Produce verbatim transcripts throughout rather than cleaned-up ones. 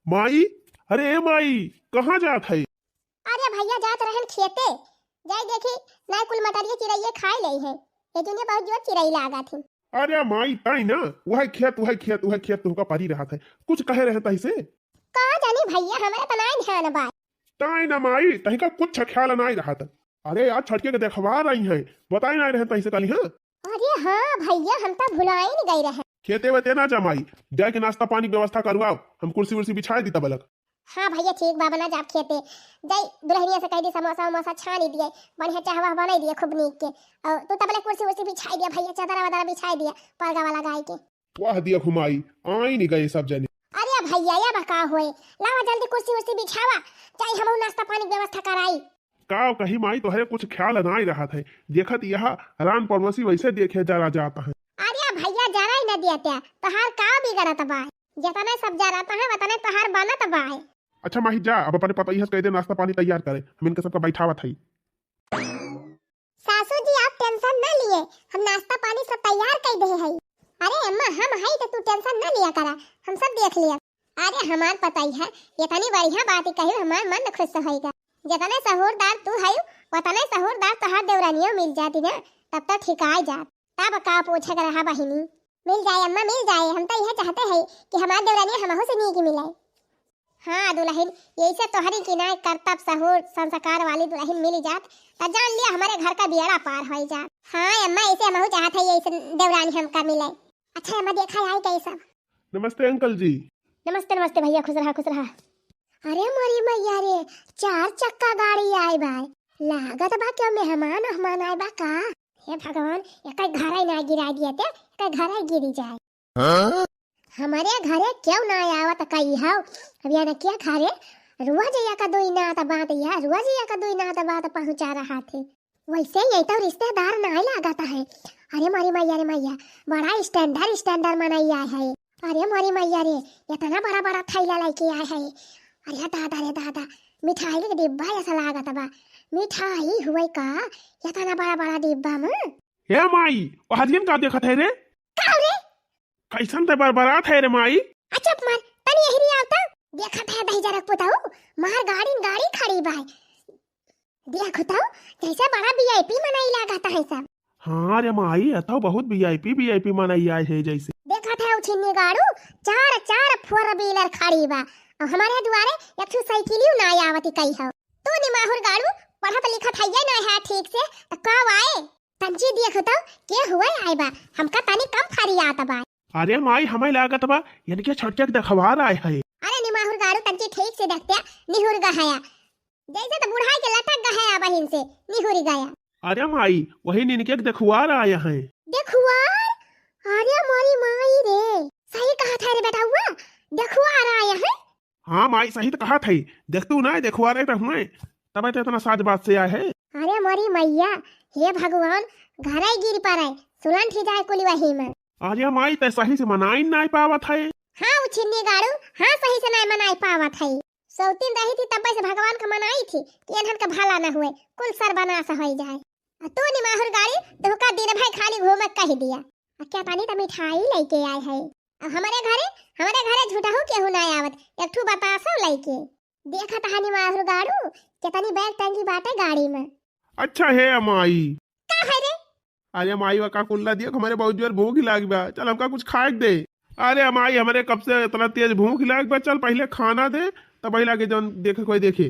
माई, अरे ए माई, कहाँ जात है? अरे भइया, जात रहन खेते, जाई देखी, नाई कुल मटरिया चिरइये खाइ लेइ है। ए दुनिया बहुत जोर चिरई लागत ही। अरे माई, ताई ना, वह खेत, वह खेत, वह खेत तुहका परी रहत है। कुछ कहे रहे तही से? का जानी भइया, हमरा त नाई ध्यान बा। ताई ना माई, तहिका कुछ ख्याल नाई रहत। अरे यार, छटके के देखवार आई है, बताई नाई रहे तही से कली, हाँ? अरे हाँ भइया, हम त भुलाइन गइ रहे। खेते वेते ना जा माई, जाइके नाश्ता पानी के व्यवस्था करवाओ, हम कुर्सी उर्सी बिछाइ दी तबलक। हाँ भइया, ठीक बा, बना जाब खेते। जाई दुलहिनिया से कहि दी समोसा उमोसा छानी दिए, बढ़िया चाहवा बनाइ दिए खूब नीक के। अउर तू तबले कुर्सी उर्सी बिछाइ दिया भइया, चादरा वादरा बिछाइ दिया, परगा वाला गाय के। वाह दिया घुमाई, आइन गए सब जने। अरे भइया, या बा का होए, लावा जल्दी कुर्सी उर्सी बिछावा, जाई हमहू नाश्ता पानी के व्यवस्था कराई। का कही माई, तोहरे कुछ ख्याल नाई रहत है। देखत यह रान पड़ोसी वैसे देखे जरा जात है। अरे भइया, जरा ही न दिया त्या, तोहार का बिगड़त बा? जतने सब जरत है, वतने तोहार बनत बा। अच्छा माही, जा, अब अपने पतोहिया से कहि दे नाश्ता पानी तैयार करे, हम इनके सबका बैठावत हई। सासू जी, आप tension न लिए, हम नाश्ता पानी सब तैयार कइ दे हई। अरे अम्मा, हम हई त तू tension न लिया करा, हम सब देख लिया। अरे हमार पतोहिया, इतनी बढ़िया बात कही, हमार मन खुश होइगा। जितने सहूरदार तू हयू, उतने सहूरदार तोहार देवरानियो मिल जाती ना, तब तो ठिकाई जात। तब का पूछे के रहा बहिनी? मिल जाए अम्मा, मिल जाए, हम तो यह चाहते हैं कि हमार देवरानिया हमहू से नीक मिले। हाँ दुलहिन, यही से तोहरी की ना करतब सहूर संस्कार वाली दुलहिन मिल जात, त जान लिया हमरे घर का बियड़ा पार होइ जात। हाँ अम्मा, ऐसे हमहू चाहत है, यही से देवरानी हमका मिले। अच्छा अम्मा, देखा आई गई सब। नमस्ते अंकल जी। नमस्ते, नमस्ते भइया, खुश रहा, खुश रहा। अरे मोरी मइया रे, चार चक्का गाड़ी आए बा। लागत बा केहू मेहमान ओहमान आए बा का? हे भगवान, एकर घरइ ना गिराइ दिया ते, एकर घरइ गिरी जाए। हाँ? हमरे घरे केहू ना आवत कही हौ। अब यार क्या घरे रोज एक दुई नात बात या, रोज एक दुई नात बात पहुँचा रहा थे। वैसे ये तो रिश्तेदार नाहीं लागत है। अरे मोरी मइया रे मइया, बड़ा standard, standard मनई आए है। अरे मोरी मइया रे, इतना बड़ा बड़ा थैला लइके आए है। अरे दादा रे दादा, मिठाई के डिब्बा ऐसा लागत बा। मिठाई हुए का, इतना बड़ा बड़ा डिब्बा में? हे माई, ओ हरियन का देखत है रे? का रे? कैसन ते बरबरात है रे माई? आ चुप मार, तनी एहरी आव त। देखत है दहिजरक पुतऊ, मार गाड़ी गाड़ी खड़ी बाय। देखो तो, जैसे बड़ा VIP मनई लागत है सब। हाँ रे माई, अतौ बहुत VIP, VIP मनई आए है जैसे। देखत है उछिन्नी गाड़ू, चार, चार four wheeler खड़ी बा। और हमारे दुआरे एक ठो साइकिलियो ना आवती कही हो। तू निमाहुर गाड़ू, पढ़त लिखत है ये ना है ठीक से, त का आए? तंची देखो तो, के हुए आए बा, हमका तनी कम फरियात बा। अरे माई, हमें लागत बा, इनके छटके के देखवार आए है। अरे निमाहुर गाड़ू, तंची ठीक से देखते, निहुर गया। जैसे तो बुढ़ाई के लटक गया बहिन से, निहुर गया। अरे माई, वही निनके के देखुआर आया है। देखुआर? अरे मोरी माई रे, सही कहा था रे बेटा हुआ, देखुआर आया है। हाँ माई, सही तो कहा था, देख तू ना देखुआर है तो हुए, तब तो इतना साज बाज से आए है। अरे मोरी मैया, हे भगवान, घर ही गिर पड़े, सुलंठ ही जाए कुल वही में। अरे माई, ते सही से मनाई नहीं पावत है। हाँ उछिन्नी गाड़ू, हाँ सही से नहीं मनाई पावत है। सौतीन रही थी तब से भगवान का मनाई थी कि इन्हन का भला न हुए, कुल सर्वनाश हो जाए। आ तू निमाहुर गाड़ी, तुहका दिन भर खाली घूमे कह दिया। आ क्या तनी त मिठाई लेके आए है। आ हमारे घरे, हमारे घरे झूठहू केहू ना आवत, एक ठू बतासो लेके। देखत हा निमाहुर गाड़ू, कितनी बैग टंगी बाटे गाड़ी में। अच्छा हे अमाई। का है रे? अरे माई, वा का कुल्ला दिया, हमारे बहुत जोर भूख लाग बा, चल हमका कुछ खाए के दे। अरे माई, हमारे कब से इतना तेज भूख लाग बा, चल पहले खाना दे, तब पहले आगे जौन देखे कोई देखे।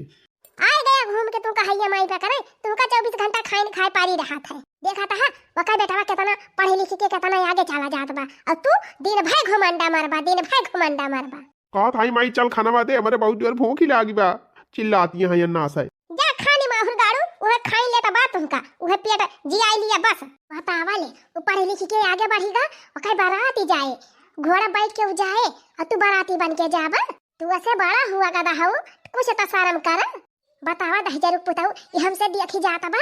आए गया घूम के तू कहैया माई पे करे, तुमका चउबीस घंटा खाइन खाए पारी रहत है। देखत हा, वकर बेटवा कितना पढ़े लिख के कितना आगे चला जात बा, और तू दिन भर घुमंडा मरबा, दिन भर घुमंडा मरबा। कहत हई माई चल खाना दे, हमारे बहुत जोर भूख ही लागी बा, चिल्लाती है अन्ना से। जा खा निमाहुर गाड़ू, उहे खाई ले त बा तुमका, उहे पेट जियाई लिया बस। बतावा ले, उ पढ़े लिख के आगे बढ़ीगा, ओकर बाराती जाए, घोड़ा बैठ के उ जाए, और तू बाराती बन के जाबा। तू ऐसे बड़ा हुआ गदा हऊ, कुछ त शर्म कर। बतावा दहिजरू पुतऊ, ये हमसे देखी जात बा,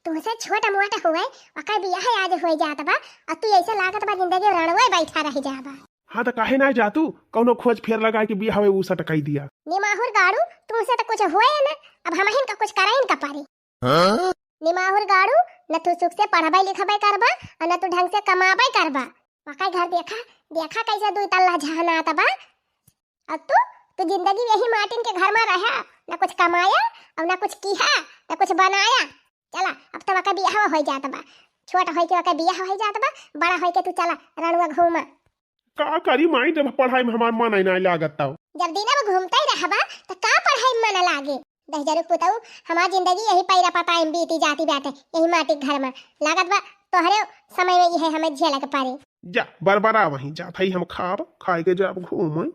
तुमसे छोट मोट हुए, ओकर बियाह आज हो जात बा, और तू ऐसे लागत बा जिंदगी रणवे बैठा रह जाबा। हाँ त काहे ना जा तू, कौनो खोज फेर लगा के बियाह उ सटकाई दिया। निमाहुर गाड़ू, तुमसे त कुछ हुए न, अब हमहिन का कुछ करइन का पड़ी। हाँ? निमाहुर गाड़ू, न तू सुख से पढ़बे लिखबे करबा, और न तू ढंग से कमाबे करबा। वकर घर देखा, देखा कैसे दुई तल्ला जहनात बा। और तू, तू जिंदगी यही माटिन के घर मा रहा, ना कुछ कमाया और ना कुछ किहा, ना कुछ बनाया। चला, अब तो वका बियाह होइ जात बा, छोट होइ के वका बियाह होइ जात बा, बड़ा होइ के तू चला रणुआ घूमा। का करी माई, जब पढ़ाई में हमार मन ही नाहीं लागत तब। जब दिना में घूमते ही रहबा, त का पढ़ाई में मन लागे? दहिजरू पुतऊ, हमार जिंदगी यही पैरा पताई में बीती जाती बाटे, यही माटी के घर में। लागत बा तोहरे समय में यही हमें झेले के पड़े। जा, बरबरा वहीं जात हई, हम खाब, खाए के जाब घूमे।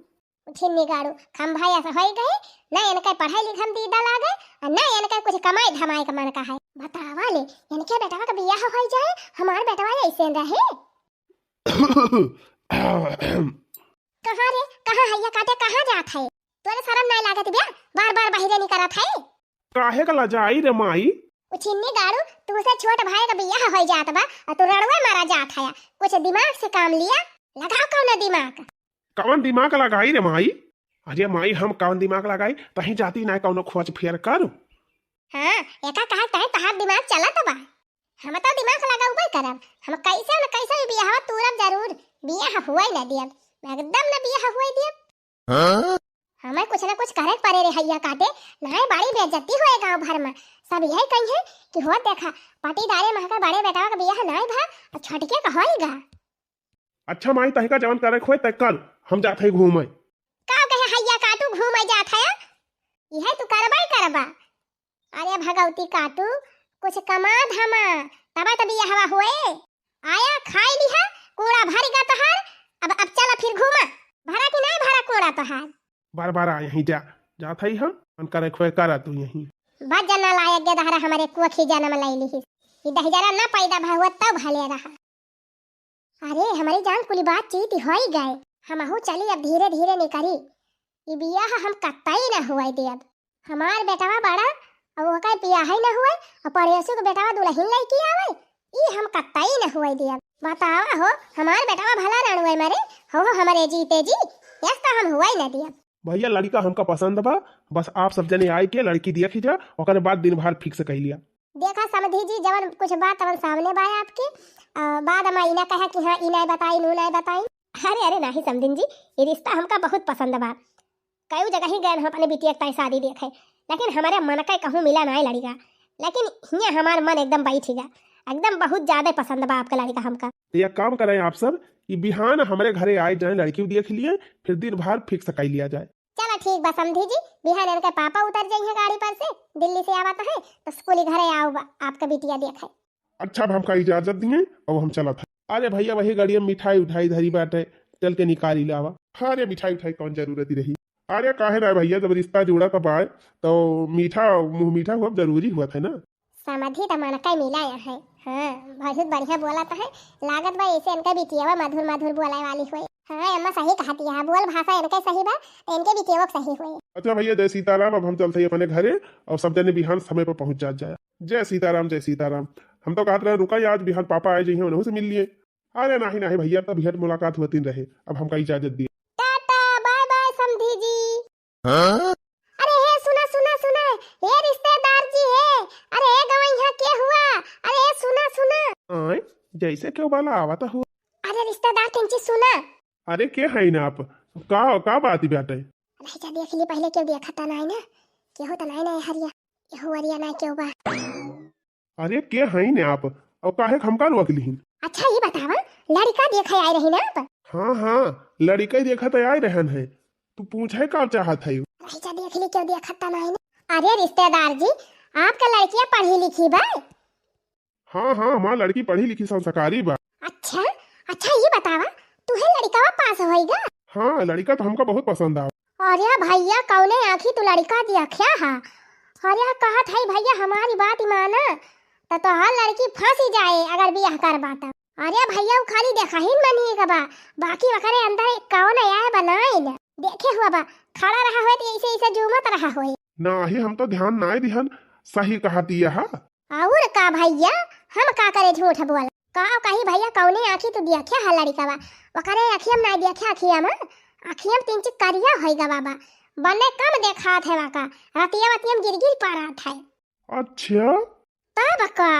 छिन्नी गाड़ू, खंभा ऐसा होई गए, ना इनके पढ़ाई लिखम दीदा लागे, और ना इनके कुछ कमाई धमाई का मन का है। बतावा ले, इनके बेटवा का बियाह होई जाए, हमार बेटवा ऐसे रहे। कहाँ रे, कहाँ हैया काटे, कहाँ जात है? तोरे शरम नाय लागत बे? बार बार बहिरे निकरत है। काहे का लजाई रे माई? उ छिन्नी गाड़ू, तू से छोट भाई का बियाह होई जात बा, और तू रड़ुए मारा जात है। कुछ दिमाग से काम लिया, लगाओ कौनो दिमाग। कवन दिमाग लगाई रे माई? अरे माई, हम कवन दिमाग लगाई? तहीं जाती ना कौनो खोज फेर करू। हाँ, एका कहा तहे तहार दिमाग चलत बा। हम तो दिमाग लगाउबे करब, हम कैसे न कैसे भी बियाह तूरब जरूर, बियाह हुए न दियब, एकदम न बियाह हुए दियब। हाँ? हमें कुछ न कुछ करे के पड़े रे हैया काटे, नाय बड़ी बेइज्जती होए गांव भर में। सब यही कही है कि हो देखा, पटीदारे महका बड़े बेटवा का बियाह नाय भा, और छोटके का होएगा। अच्छा माई, तहिका जवन करे के होए तय कर, हम जात हई घूमे। का कहे हैया काटू घूमे जात है? इहे तू करबा ही करबा। अरे भगवती काटू, कुछ कमा धमा, तब त बियाहवा होए। आया खाई लिहा, कूड़ा भर गा तोहार। अब, अब चला फिर घूमा। भरा कि नहीं भरा कूड़ा तोहार? बार बार आ यहीं जा, जात हई हम, मन करे खोए करा तू यहीं। बस जना लायक गदहरा हमरे कोखी जन्म ले लिहिस। ई दहिजरा ना पैदा भा हुआ तब भले रहा। अरे हमरे जान कुली बातचीत होई गए, हमहू चली अब धीरे धीरे निकरी। ई बियाह हम कतई ना हुए देब। हमार बेटवा बड़ा, अब ओकर बियाह ही न हुए, और पड़ोसी के बेटवा दुल्हन लइके आवे, ई हम कतई न हुए दियब। बतावा हो, हमार बेटवा भला रणुए मरे, हो, हो, हमरे जीते जी, यस तो हम हुए न दियब। भैया, लड़का हमका पसंद बा, बस आप सब जने आए के लड़की देख ही जा, ओकरे बाद दिन भर fix कह लिया। देखा समधी जी, जवन कुछ बात तवन सामने बा आपके, आ, बाद में ई ना कहा कि हाँ, ई ना बताई, नू ना बताई। अरे, अरे, नाही समधिन जी, ये रिश्ता हमका बहुत पसंद बा। कई जगह ही गए हम अपने बिटिया के ताई शादी देखे, लेकिन हमारे मन का कहूँ मिला ना लड़िका, लेकिन हियाँ हमार मन एकदम बैठ गया, एकदम बहुत ज्यादा पसंद बा आपका लड़िका हमका। तो एक काम करें आप सब, कि बिहान हमारे घरे आए जाए, लड़की देख लिए, फिर दिन भर fix कर लिया जाए। चला ठीक बा समधी जी, बिहान इनके पापा उतर जाइए गाड़ी पर से, दिल्ली से आवत है, तो स्कूली घरे आओ बा, आपका बिटिया देखे। अच्छा, अब हमका इजाजत दिए, अब हम चलत है। अरे भैया, वही गाड़िया में मिठाई उठाई धरी बाटे, चल के निकाली लावा। अरे मिठाई उठाई कौन जरूरत ही रही? अरे काहे ना भैया, जब रिश्ता जोड़ा का बाय, तो मीठा, मुँह मीठा हुआ जरूरी हुआ था ना। समधी त मन का मिला है। हाँ, बहुत बढ़िया बोला तो है। लागत बा ऐसे इनका बिटियावा मधुर मधुर बोले वाली हुई। हाँ अम्मा, सही कहा दिया, बोल भाषा इनके सही बा, तो इनके बिटियावा के सही हुई। अच्छा भैया, जय सीताराम। अब हम चलते ही अपने घरे, और सब जने बिहान समय पर पहुँच जात जाए। जय सीताराम, जय सीताराम। हम तो कहत रहे रुका, आज बिहान पापा आए जइहे, उन्हों से मिल लिए। अरे नाही नाही भैया, तो भेंट मुलाकात होती रहे, अब हमका इजाजत दिए। टाटा, बाय बाय समधी जी। हाँ? अरे हे सुना सुना सुना, हे रिश्तेदार जी हे, अरे हे गवैया के हुआ, अरे हे सुना सुना। आय, जैसे क्यों बाला आवत हो। अरे रिश्तेदार तिनची सुना। अरे के है ना आप, का का बात बाटे? अरे जा देख ली पहले, क्यों देखा ता नाई ना, केहू ता नाई ना हरिया, केहू हरिया ना क्यों बा। अरे के हईन आप? और काहे के हमका रोक लिहिन? अच्छा ये बतावा, लड़िका देखे आए रही ना आप? हाँ हाँ, लड़िका ही देखा तो आए रहन है। तू पूछे का चाहत है? अच्छा देख ली क्यों देखत ता नहीं ना। अरे रिश्तेदार जी, आपका लड़किया पढ़ी लिखी बा? हाँ हाँ, हमार लड़की पढ़ी लिखी संस्कारी बा। अच्छा, अच्छा ये बतावा, तुहे लड़िका पास होई गा? हाँ, लड़िका तो हमका बहुत पसंद आवा। अरे भैया, कौने आँखी तू लड़िका देखा हा? अरे कहत है भैया, हमारी बात माना, त तोहार लड़की फंसी जाए अगर बियाह करबा त। अरे भैया, उ खाली देखा ही मनी का बा, बाकी वकरे अंदर एक कौन आए बनाइन देखे हुआ बा, खड़ा रहा होए तो ऐसे ऐसे झूमत रहा होए। नाही, हम तो ध्यान नाय दिहन, सही कहा दिया हा। और का भैया, हम का करे झूठ बोल? का कही भैया, कौने आँखी तू देखा हा लड़िका बा? वकरे अखियम ना देखा, अखियम, अखियम तिनची करिया होई गा बाबा, बने कम देखात है वाका, रतिया वतियम गिर गिर पारात है। अच्छा? तब का?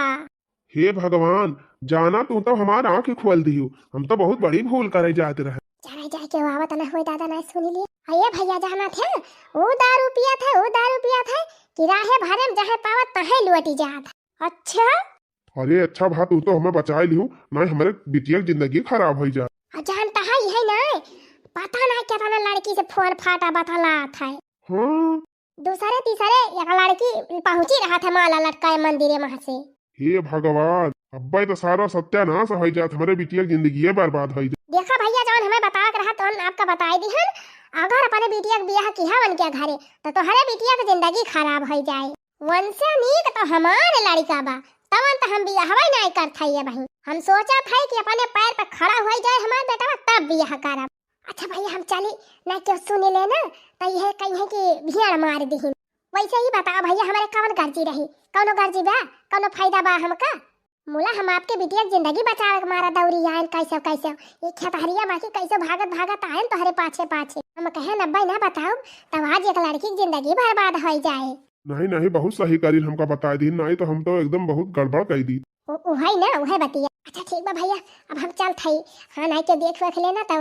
हे भगवान, जाना तू तो हमार आँख खोल दियो, हम तो बहुत बड़ी भूल करे जात रहे। जाए के आवत ना होए दादा, ना सुनी लिए। अये भइया, जहाँ थे, वो दारू पियत है, वो दारू पियत है, कि राहे भरे में जहाँ पावत तहे लुटी जात है। अच्छा? अरे अच्छा भा, तू तो हमें बचाए लिहू, नाहीं हमरे बिटिया के जिंदगी खराब होइ जाए। आ जानता है, यही नाहीं, पता नाहीं केतना लड़की से फोन फाटा बतलात है। हाँ। दूसरे तीसरे एक लड़की पहुंची रहत है माला लटकाए मंदिरे महाँ से। हे भगवान, अब्बे तो सारा सत्यानाश होइ जात, हमरे बिटिया के जिंदगी बर्बाद होइ जात। देखा भइया, जौन हमें बतावक रहा तौन आपका बताई दिहन। अगर अपने बिटिया के बियाह किहा उनके घरे, तो तोहरे बिटिया के जिंदगी खराब होइ जाए। वनसे नीक तो हमार लड़िका बा, तवन तो हम बियाहवा नाहीं करत हई अबहीं। हम सोचत हई कि अपने पैर पे खड़ा होइ जाए हमार बेटवा, तब बियाह करब। अच्छा भइया, हम चली, ना केहू सुनी ले ना, तो यह कहिहैं कि भेड़ मार दिहिन। वैसे ही बताओ भइया, हमरे कवन गर्जी रही? कौनो गर्जी बा? कौनो फायदा बा हमका? मुला हम आपके बिटिया के जिंदगी बचावे के मारा दौरी आयन, कैसे कैसे ये खेतहरिया बाकी कैसे भागत भागत आयन तोहरे पाछे पाछे। हम कहे अब्बे ना बताओ, तब आज एक लड़की की जिंदगी बर्बाद होइ जाए। नहीं नहीं, बहुत सही करिन हमका बताए दिन, नहीं तो हम तो एकदम बहुत गड़बड़ कई दी। उ-, उहै ना, उहै बतिया। अच्छा ठीक बा भइया, अब हम चलत हई। हाँ, नहीं केहू देख वेख लेना तो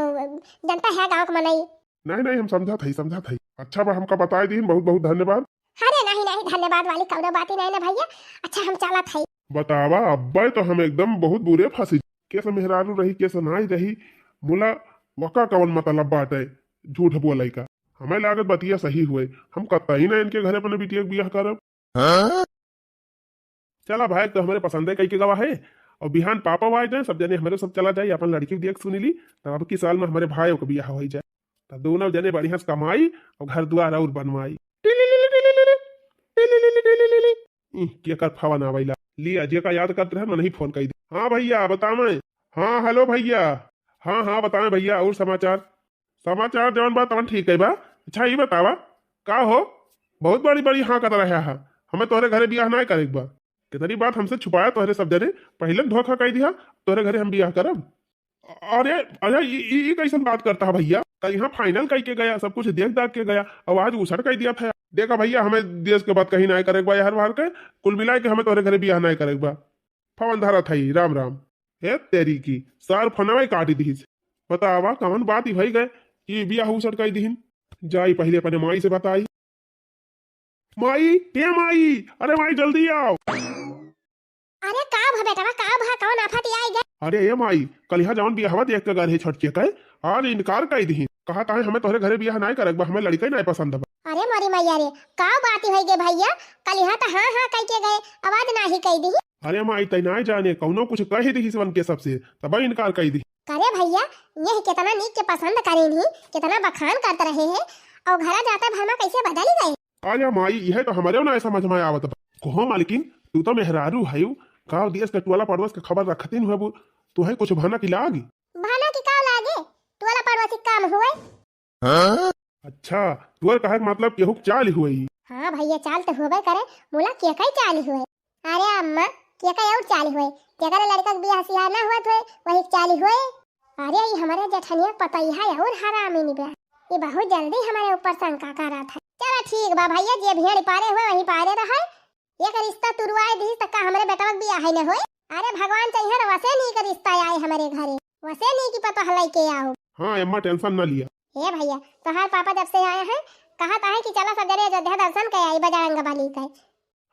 जनता है गाँव के मनई। नहीं नहीं, हम समझत हई, समझत हई। अच्छा बा, हमका बताए दिन, बहुत बहुत धन्यवाद। अरे नहीं नहीं, धन्यवाद वाली कौनो बात ही नहीं ना भइया। अच्छा हम चलत हई। बतावा अब्बे, तो हम एकदम बहुत बुरे फंसी। केस मेहरारू रही, केस नाई रही, मुला वका कवन मतलब बाटे झूठ बोले का। हमें लागत बतिया सही हुए, हम कतई ना इनके घरे अपने बिटिया के बियाह करब। हाँ? चला भाई, तो हमरे पसंदे कई के गवा है। और बिहान पापा आ जाए, सब जने हमरे सब चला जाए, अपन लड़की के देख सुनी ली, तब अब की साल में हमरे भाई के बियाह होइ जाए, तब दोनों जने बढ़िया से कमाई और घर द्वार और बनवाई। इह, केकर फोन आवैला? लिया, जेका याद करत रहे, मनही फोन कई दे। हाँ भइया, बतावे। हाँ, हेलो भइया। हाँ, हाँ, बतावे भइया, और समाचार? समाचार जवन बा, तवन ठीक है बा। अच्छा, ई बतावा, का हो, बहुत बड़ी बड़ी हाँ करत रहे हा, हमें तोहरे घरे बियाह नाय करे के बा। कितनी बात हमसे छुपाया तोहरे सब जने, पहिले धोखा कई दिहा, तोहरे घरे हम बियाह करब। अरे, अरे, ई, ई, ई कैसन बात करता है भइया? कल यहाँ final कई के गया, सब कुछ देख दाख के गया, और आज उसड़ कई दिया था। देखा भइया, हमें देश के बात कहीं नाय करे के बा, यार बाहर के, कुल मिला के हमें तोहरे घरे बियाह नाय करे के बा। फोन धरा था ई, राम राम। हे तेरी की, सार फोनवा ही काटी दीस। बतावा, कवन बात ही भई गए कि बियाह उसड़ कई दीहिन? जाई पहिले अपने माई से बताई। माई, हे माई, अरे माई, जल्दी आओ। अरे का भा बेटवा, का भा, कवन आफत आई गए? अरे ए माई, कलिहा जवन बियाहवा देख के गए रहे छोटके के, आज इनकार कई दीहिन। कहा ताहे हमें तोहरे घरे बियाह नाय करे के बा, हमें लड़का ही नाय पसंद बा। अरे मोरी मैया रे, का बात ही होई गे भइया? कलिहा तो हाँ हाँ कई के गए, अब आज नाही कई दीही। अरे माई, तै नाय जाने, कौनो कुछ कह दीहिस वन के सबसे, तब इनकार कई दी। अरे भइया, ये कितना नीक के पसंद करेन ही, कितना बखान करत रहे हैं, और घरा जाते भर में कैसे बदल गए। अरे माई, यह तो हमारे ना समझ में आवत बा। कहो मालकिन, तू तो मेहरारू हयू, गाँव देश के टोला पड़ोस के खबर रखतिन हुए, तू है कुछ भनक लागी? भनक का लागे? टोला पड़ोसी काम हुए। हाँ? अच्छा, तोर कहे के मतलब केहू के चाल हुई? हाँ भइया, चाल तो होबे करे, मुला के कई चाल हुए? अरे अम्मा, के कई और चाल हुए? केकरे लड़का के बियाह सियाह ना हुआ हुए, वही के चाल हुए। अरे ई हमारे जेठनिया पतई है और हरामी नहीं बा, ये बहुत जल्दी हमारे ऊपर शंका करा था। चला ठीक बा भइया, जे भेड़ पारे हुए वही पारे रहे। एक रिश्ता तुरवाए दीस त का हमरे बेटवा के बियाह ही न होए? अरे भगवान चाहिए न वसे नीक रिश्ता आए हमरे घरे, वसे नीक पतोह लइके आओ। हाँ अम्मा, tension न लिया। हे भइया, तोहार पापा जब से आए हैं, कहत आहे कि चला सब जने अयोध्या दर्शन के आई बजरंग बली के।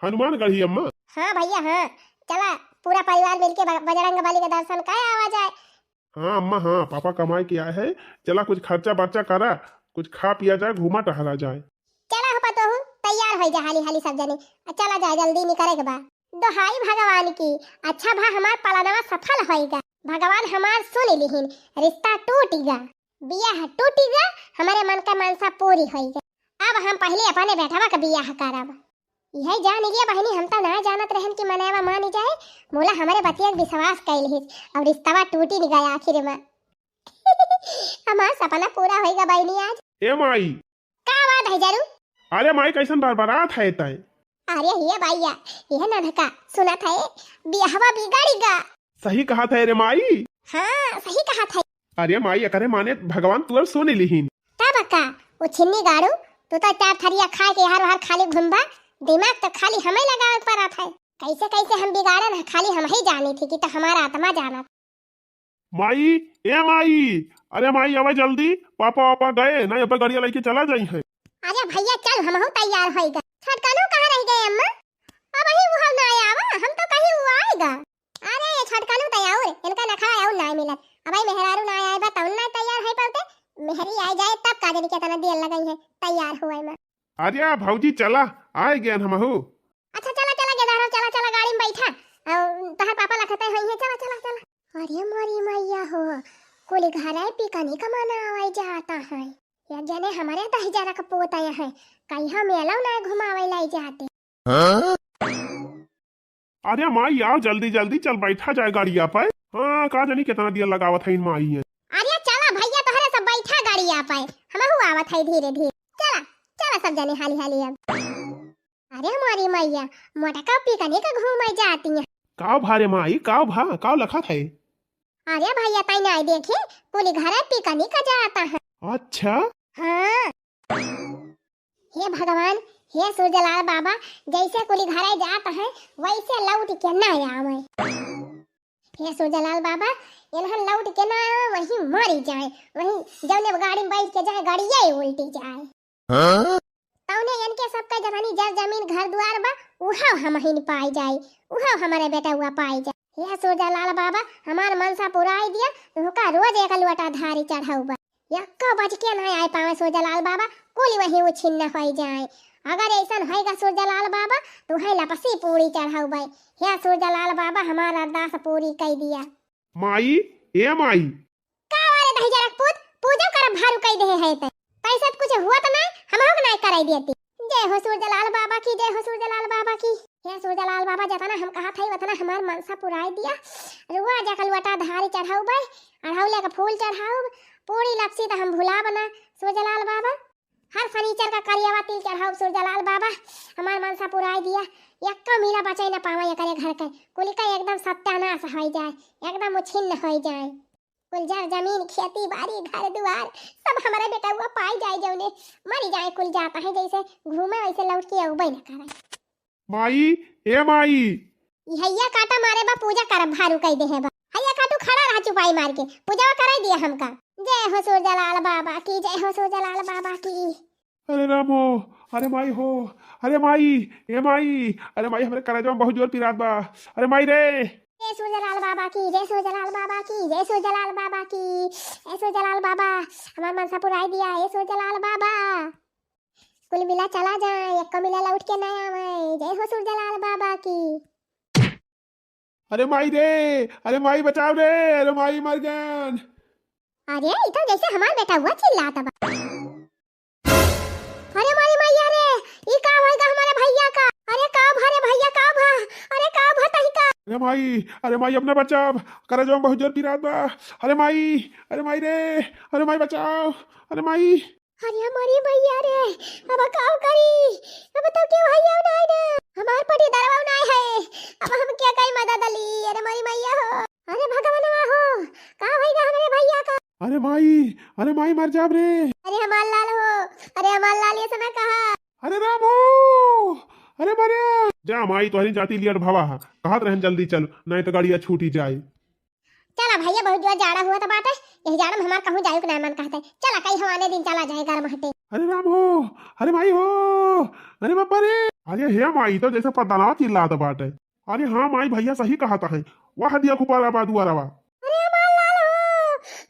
हनुमानगढ़ी अम्मा? हाँ भइया हाँ, चला पूरा परिवार मिलके ब-, बजरंग बली के दर्शन के आवा जाए। हाँ अम्मा हाँ, पापा कमाए के आए हैं, चला कुछ खर्चा बर्चा करा, कुछ खा पिया जाए, घूमा टहला जाए। चला हो पतोहू, तैयार होइ जा हाली हाली सब जने, आ चला जाए, जल्दी निकरे के बा। दोहाई भगवान की, अच्छा भा हमार पलनवा सफल होइगा, भगवान हमार सुन लिहिन, रिश्ता टूटिगा, बियाह टूटिगा, हमरे मन का मनसा पूरी होइगा। अब हम पहिले अपने बेटवा का बियाह करब। यही जान लिया बहिनी, हम तो ना जानत रहन कि मनवा मान जाए, मोला हमरे बतिया के विश्वास कइ लिहिस और रिश्तवा टूटि न गया आखिर में। हमार सपना पूरा होइगा बहिनी आज। ए माई, का बात है जरू? अरे माई, कैसन बरबरात है तय? अरे हिया भइया, ये नन्हका सुनत है, बियाहवा बिगड़िगा। सही कहत है रे माई। हाँ, सही कहत है। अरे माई, एकरे माने भगवान तुअर सुन लिहिन। तब का, वो छिन्नी गाड़ू, तू तो चार थरिया खाए के हर हर खाली घूमबा, दिमाग तो खाली हमें लगावे के पड़त है। कैसे कैसे हम बिगाड़न है, खाली हम ही जानी थी कि तो हमारा आत्मा जानत। माई, ए माई, अरे माई, आवा जल्दी, पापा, पापा गए ना, अब गड़िया लइके चला जाई है। अरे भइया, चल, हमहू तैयार होई गए। छटकनू कहाँ रह गए अम्मा? अबही उहउ ना आवा, हम तो कही उ आइगा। अरे ये छटकनू तो आउर, इनका नखरा आउर ना मिलत। अबही मेहरारू ना आए बा, तउन ना तैयार होई पाउते। मेहरी आइ जाए तब का जानी केतना देर लगई है तैयार होए में। अरे भौजी चला, आइ गएन हमहू। अच्छा चला, चला गेदारव, चला, चला गाड़ी में बैठा। अउ तोहर पापा लखते होइहैं, चला, चला, चला। अरे मोरी मइया हो, कुल घरे पिकनिक मनावै जात हैं। एक जने हमरे दहिजरा क पूत अहैं, कहियो मेलउ ना घुमावै लइ जाते। अरे माई, आव जल्दी जल्दी, चल बैठा जाए गाड़िया पे। हाँ, का जानी केतना देर लगावत हइन माई। अरे चला भइया, तोहरे सब बैठा गाड़िया पे, हमहू आवत है धीरे धीरे। चला, चला सब जने हाली हाली अब। अरे मोरी मइया, मोटका पिकनिक घूमै जाती हैं। काव भा रे माई, काव भा, काव लखत है? अरे भइया, तैं नाहीं देखे, कुल घरे पिकनिक जात हैं। अच्छा। हाँ। हे भगवान, हे सूरजलाल बाबा, जैसे कुली घरे जात हैं, वैसे लौट के ना आवे। हे सूरजलाल बाबा, इन्हन लौट के ना आवे, वहीं मरी जाए, वहीं जौने गाड़ी में बैठ के जाए, गाड़िये उल्टी जाए। हाँ? तौने इनके सबके जतनी जर जमीन घर दुआर बा, उहउ हमहिन पाइ जाए, उहउ हमरे बेटउआ पाइ जाए। हे सूरजलाल बाबा, हमार मनसा पुराइ दिया, तुहका रोज एक लोटा धारी चढ़उबा। यक्को बच के ना आइ पावे सूरजलाल बाबा, कुल वहीं उछिन्न होइ जाए। अगर अइसन होइगा सूरजलाल बाबा, तुहैं लपसी पूड़ी चढ़उबे। हे सूरजलाल बाबा, हमार अरदास पूरी कइ दिया। माई, ए माई। का वारे दहिजरा क पूत, पूजा करब भारू कइ देहे है तैं। पैसा त कुछ हुआ त नाहीं, हमहू क नाहीं कराइ देती। जय हो सूरजलाल बाबा की, जय हो सूरजलाल बाबा की। हे सूरजलाल बाबा, जतना हम कहत हई, वतना हमार मनसा पुराइ दिया। रोज एक लोटा धारी चढ़उबे, अढ़उले क फूल चढ़उब, पूड़ी लपसी त हम भुलाब ना, सूरजलाल बाबा। हर सनीचर क करियवा तिल चढ़उब, सूरजलाल बाबा, हमार मनसा पुराइ दिया। यक्को मीला बचइ न पावा एकरे घर के, कुल क एकदम सत्यानास होइ जाए, एकदम उछिन्न होइ जाए। कुल जर जमीन, खेती बारी, घर दुआर, सब हमरे बेटउआ पाइ जाए, जौने मरि जाए, कुल जात हैं जैसे घूमे, वैसे लौट के अउबे न करे। माई, ए माई। ई हइया काटा मारे बा, पूजा करब भारू कइ देहे बा। हइया काटू खड़ा रहा चुपाई मार के, पूजवा कराइ दिया हमका। जय हो सूरजलाल बाबा की, जय हो सूरजलाल बाबा की। अरे राम हो, अरे माई हो, अरे माई, ए माई, अरे माई, हमरे करेजवा में बहुत जोर पिरात बा। अरे माई रे। जय सूरजलाल बाबा की, जय सूरजलाल बाबा की, जय सूरजलाल बाबा की, जय सूरजलाल बाबा, हमार मनसा पुराइ दिया, ए सूरजलाल बाबा। कुल मिला चला जाए, एक्को मिला लौट के ना आवे। जय हो सूरजलाल बाबा की। अरे माई रे, अरे माई बचाव रे, अरे माई मर गन। अरे ई तो जैसे हमार बेटउआ चिल्लात बा। अरे माई मइया रे, ई का होइगा हमरे भइया का? अरे का भा रे भइया, का भा? अरे का भा तही का? अरे माई, अरे माई अपने बचाव, करेजवा में बहुत जोर पिरात बा। अरे माई, अरे माई रे, अरे माई बचाव, अरे माई। अरे मोरी मइया रे, अब काव करी? अब तो केहू हइया नाहीं ना, हमार पटीदारवा नाहीं है, अब हम केकई मदद ली? अरे मोरी मइया हो, अरे भगवनवा हो, का होइगा हमरे भइया का? अरे माई, अरे माई मर जाब रे। अरे हमार लाल हो, अरे हमार लाल ये सना कहा। अरे राम हो, अरे मरे। जा माई, तोहरी जाति लियट भवा हा, कहत रहन जल्दी चल, नाहीं तो गाड़िया छूटी जाए। चला भइया, बहुत जोर जाड़ा हुआ त बाटे, यही जाड़ा में हमार कहूँ जाए के ना मन कहते। चला कई हवाने दिन चला जाए, गर्म हटे। अरे राम हो, अरे माई हो, अरे बाबा रे। अरे हे माई, तो जैसे पद्दनवा चिल्लात बाटे। अरे हाँ माई, भइया सही कहत है, वह दिया खुपारा बा दुआरवा। अरे हमार लाल हो,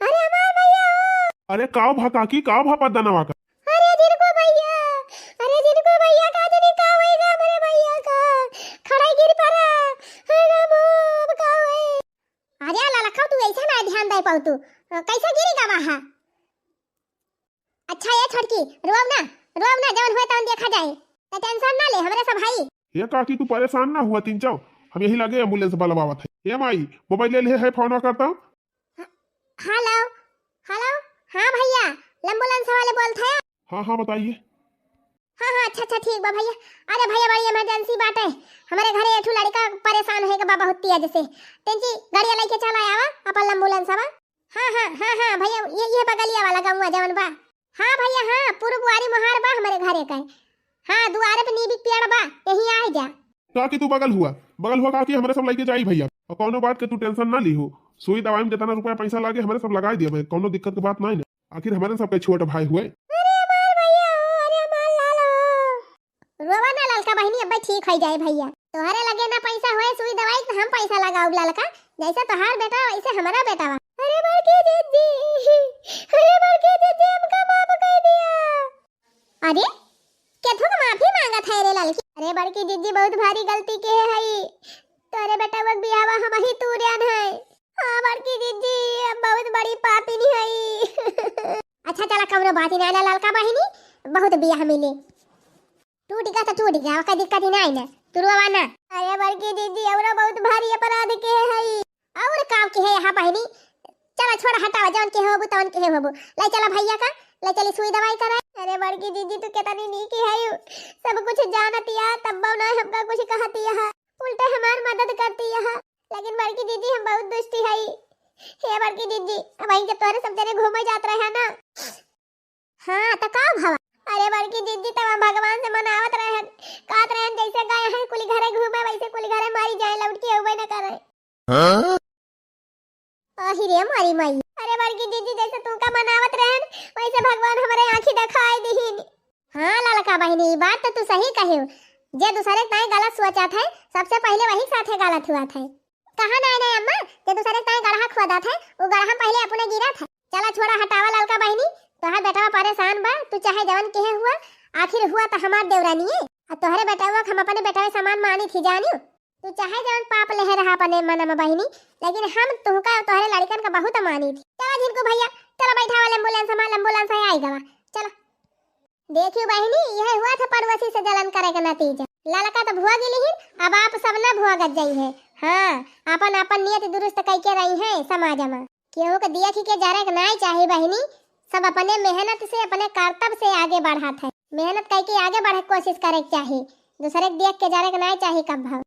अरे हमार भइया हो। अरे काव भा काकी, काव भा पद्दनवा का? अरे जिनको भइया, अरे जिनको भइया का जनी का होइगा हमरे भइया का, खड़ाई गिर पड़ा। हे राम हो, अब का होई? अरे ललका, तू ऐसे ना ध्यान दे पाऊ तू। अ, कैसे गिरी गवा है? अच्छा ये छोटकी, रोव ना, रोव ना, जवन हुए तवन देखा जाए। तो tension ना ले, हमरे सब हई। हे काकी, तू परेशान ना हुआ, तीन चाव, हम यही लगे ambulance बलवावत है। हे माई, mobile ले ले है, फोन करता। ह-, hello, hello, हाँ भइया, ambulance वाले बोलत है? हाँ, हाँ, बताइए। हाँ, हाँ, अच्छा, अच्छा, ठीक बा भइया। अरे भइया, बड़ी emergency बाटे। हमरे घरे एठू लड़का परेशान होइगा बा बहुत तेज से। तेंची गाड़िया लइके चला आवा, अपन ambulance आवा। हाँ, हाँ, हाँ, हाँ, भइया, ये, ये बगलिया वाला गौवा जवन बा। हाँ भइया, हाँ, पूर्व बुआरी मोहार बा हमरे घरे का। हाँ, दुआरे पे नीबी के पेड़ बा, यहीं आइ जा। काकी तू बगल हुआ, बगल हुआ काकी, हमरे सब लइके जाई भइया। और कौनो बात के तू tension ना ली हो, सुई दवाई में जितना रुपया पैसा लागे, हमरे सब लगाई दिया, कौनो दिक्कत के बात नाहीं ना। आखिर हमरे सब के छोट भाई हुए। अरे हमार भैया हो, अरे हमार लाल हो। रोवा ना ललका बहिनी, अब्बे ठीक होइ जाए भैया। तोहरे लगे ना पैसा होए सुई दवाई के, हम पैसा लगाउब ललका। जैसे तोहार बेटा वैसे हमारा बेटा बा। अरे बड़की दीदी, अरे बड़की दीदी, हमका माफ कर दिया। अरे केथो के माफी मांगत है रे ललकी। अरे बड़की दीदी, बहुत भारी गलती के है हई। तोरे बेटा वो बियाहवा हम ही तूर्यान है। हाँ बड़की दीदी, हम बहुत बड़ी पापिनी हई। अच्छा चला, कौनो बात ही ना, ना ललका बहिनी, बहुत बियाह मिले। टूट गया तो टूट गया, ओकर दिक्कत ही ना है ना, तू रोवा ना। अरे बड़की दीदी, औरो बहुत भारी अपराध के है हई। और का के है यहाँ बहिनी? चला छोड़ा, हटावा, जौन के होबू तौन के होबू। ले चला भैया का, ले चली सुई दवाई कराए। अरे बड़की दीदी, तू कितनी नीक है, सब कुछ जानती है, तब ना हमका कुछ कहती है, उल्टे हमार मदद करती है। लेकिन बड़की दीदी, हम बहुत दुष्टी हई। हे बड़की दीदी, अब वहीं के तोरे सब जने घूमे जात रहे हैं ना। हाँ, तो का भवा? अरे बड़की दीदी, तब हम भगवान से मनावत रहन, कहत रहन, जैसे गए हैं कुली घरे घूमे, वैसे कुली घरे मारी जाए, लौट के अउबे न करे। हाँ? ओही रे मोरी माई। अरे बड़की दीदी, जैसे तू का मनावत रहन, वैसे भगवान हमरे आँखी देखाई दिहिन। हाँ ललका बहिनी, ई बात तो तू सही कहे हो। जे दूसरे के ताई गलत सोचत है, सबसे पहले वही साथे गलत हुआ था। कहा नाई नाई अम्मा, जे दूसरे के ताई गड़हा खोदत है, वो गड़हा पहले अपने गिरत है। चला छोड़ा, हटावा ललका बहिनी, तोहार बेटवा परेशान बा, तू चाहे जवन केहे हुआ, आखिर हुआ तो हमार देवरानी है। आ तोहरे बेटवा के हम अपने बेटवे समान मानी थी जानियो। तू चाहे जवन पाप लेहे रहा अपने मन में बहिनी, लेकिन हम तुहका तोहरे लड़कन का बहुत मानी थी। चला झिनकू भैया, चला बैठावा एम्बुलेंस में, एम्बुलेंस है आई गवा। चला। देखियो बहिनी, यह हुआ था पड़ोसी से जलन करे का नतीजा। ललका तो भुआ गेली ही, अब आप सब ना भुआ गत जाई है। हाँ, अपन अपन नियत दुरुस्त कई के रही है समाज में। केहू के देख के जरे के नाई चाही बहिनी, सब अपने मेहनत से, अपने करतब से आगे बढ़त है। मेहनत कई के आगे बढ़े के कोशिश करे के चाही, दूसरे के देख के जरे के नाई चाही कब भाव।